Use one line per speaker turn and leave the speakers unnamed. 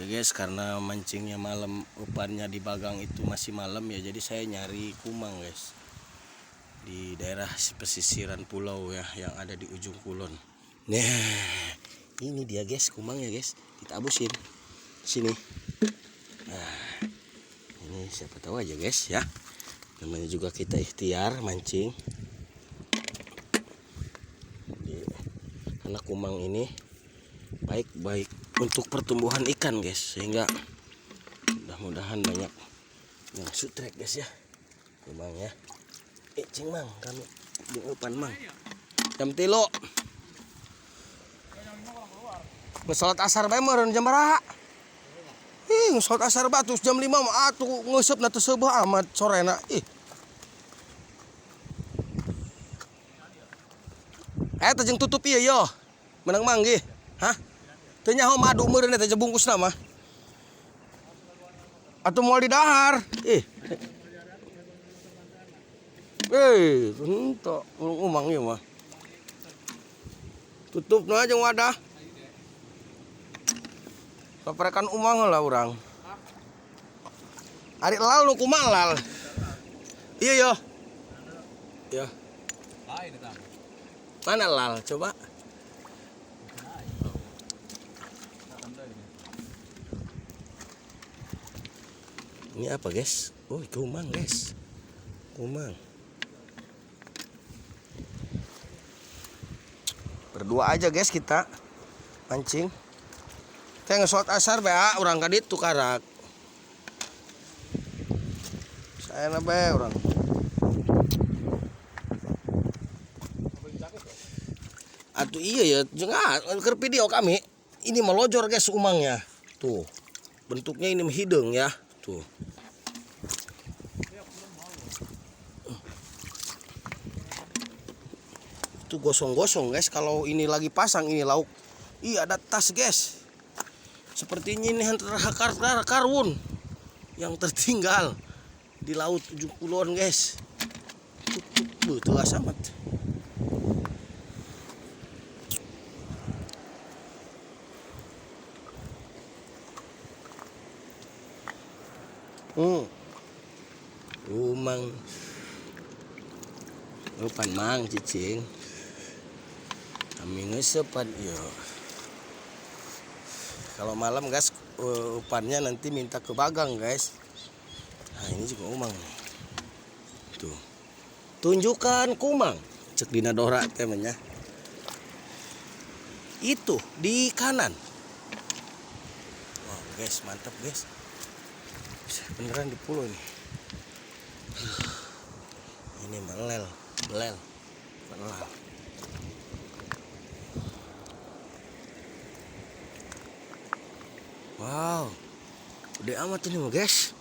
Oke guys, karena mancingnya malam, umpannya di Bagang itu masih malam ya, jadi saya nyari kumang guys di daerah pesisiran pulau ya, yang ada di ujung kulon. Nah, ini dia guys kumangnya guys, kita abusin sini. Nah, ini siapa tahu aja guys ya, namanya juga kita ikhtiar mancing. Jadi, karena kumang ini baik-baik untuk pertumbuhan ikan guys, sehingga mudah-mudahan banyak yang sutrek guys ya kumang ya. Cing mang, kami di depan mang jam 3 ngesolat asar bae meureun jam baraha. Ih, ngesolat asar batu jam 5 mah atuh ngeuseup na teu seubeuh amat sorena. Ih, eta jeung tutup ieu yo menang manggih. Hah? Teu nyaho madu meureun eta bungkusna mah. Atuh moal didahar. Ih. Henteu umang ieu mah. Tutupna jeung wadah. Paparekan umang lah urang. Ari lal nu kumaha lal? Iya yo. Ya. Mana lal coba? Ini apa guys? Oh, kumang guys. Kumang. Berdua aja guys kita mancing. Teh ngesot asar bae urang ka ditu karak. Saena bae urang. Atuh iya ya, jeung keur video kami. Ini melojor guys umangnya. Tuh. Bentuknya ini hidung ya. Tuh. Itu gosong-gosong guys, kalau ini lagi pasang ini lauk. Ih, ada tas guys. Sepertinya ini karwun yang tertinggal di laut ujung kulon guys. Tuh, tuh amat. Umang. Upan mang cicing. Kami ngesepan yo. Kalau malam guys, umpannya nanti minta ke Bagang guys. Nah, ini juga umang nih. Tuh. Tunjukkan kumang. Cek dina dora temanya. Itu di kanan. Wow, guys, mantap guys. Beneran di pulau ini. Ini melel, belel, belel. Wow, gede amat ini mah guys.